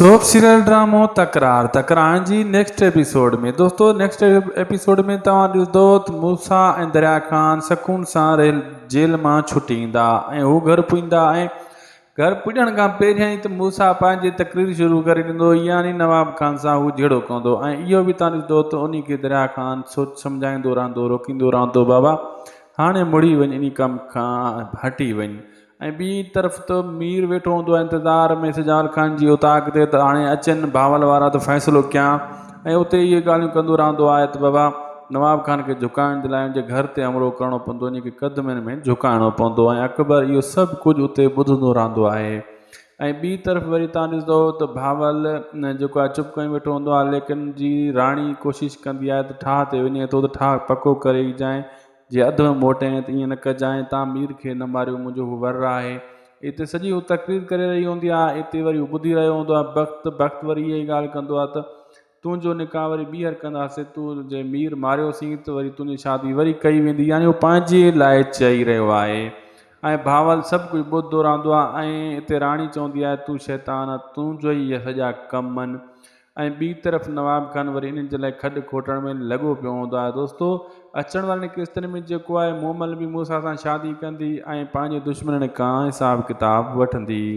Soap serial ڊرامو تڪرار تڪرار جي نيڪسٽ ايپيسوڊ ۾ دوستو نيڪسٽ ايپيسوڊ ۾ توهان ڏسندو ته موسيٰ ۽ دريا خان سڪون سان ريل جيل مان ڇٽي ايندا ۽ هو گهر پڄندا ۽ گهر پڄڻ کان پهريان ئي ته موسيٰ پنهنجي تقرير شروع ڪري ڏيندو يعني نواب خان سان هو جهيڙو ڪندو ۽ اهو به توهان ڏسندو ته انهي کي دريا خان سوچ سمجهائيندو رهندو روڪيندو رهندو بابا هاڻي مڙي وڃ انهي ڪم کان هٽي وڃ ۽ ٻي طرف ته مير ويٺو هوندو آهي انتظار ۾ سجال خان جي اوطاق تي ته هاڻي اچن بهاول وارا ته فيصلو ڪيان ۽ اتي اهي ڳالهيون ڪندو رهندو آهي ته بابا نواب خان کي جهڪائڻ جي لاء ان جي گهر تي حملو ڪرڻو پوندو ان کي قدمن ۾ جهڪائڻو پوندو ۽ اڪبر اهو سڀ ڪجهه اتي ٻڌندو رهندو آهي ۽ ٻي طرف وري تان ڏسندو ته بهاول جيڪو آهي چپ ڪيون ويٺو هوندو آهي ليڪن جي راڻي ڪوشش ڪندي آهي ته ٺاهه تي وڃي ٿو ته ٺاهه پڪو ڪري اچجانء جي اڌ ۾ موٽين ته ائين نه ڪجانء، تان مير کي نه ماريو، منهنجو هو ور آهي. اتي سڄي هو تقرير ڪري رهي هوندي آهي، اتي وري هو ٻڌي رهيو هوندو آهي. بخت بخت وري اها ئي ڳالهه ڪندو آهي ته تنهنجو نڪاح وري ٻيهر ڪنداسين، تون جي مير ماريوسين ته وري تنهنجي شادي وري ڪئي ويندي. يعني هو پنهنجي لاء چئي رهيو آهي ۽ بهاول سڀ ڪجهه ٻڌندو رهندو آهي ۽ اتي راڻي چوندي آهي تون شيطان آن، تنهنجو ئي اهي سڄا ڪم آهن. ۽ ٻي طرف نواب خان وري انهن جي لاء کڏ کوٽڻ ۾ لڳو پيو هوندو آهي دوستو اچڻ وارين قسطن ۾ جيڪو آهي مومل به موسيٰ سان شادي ڪندي ۽ پنهنجي دشمنن کان حساب ڪتاب وٺندي.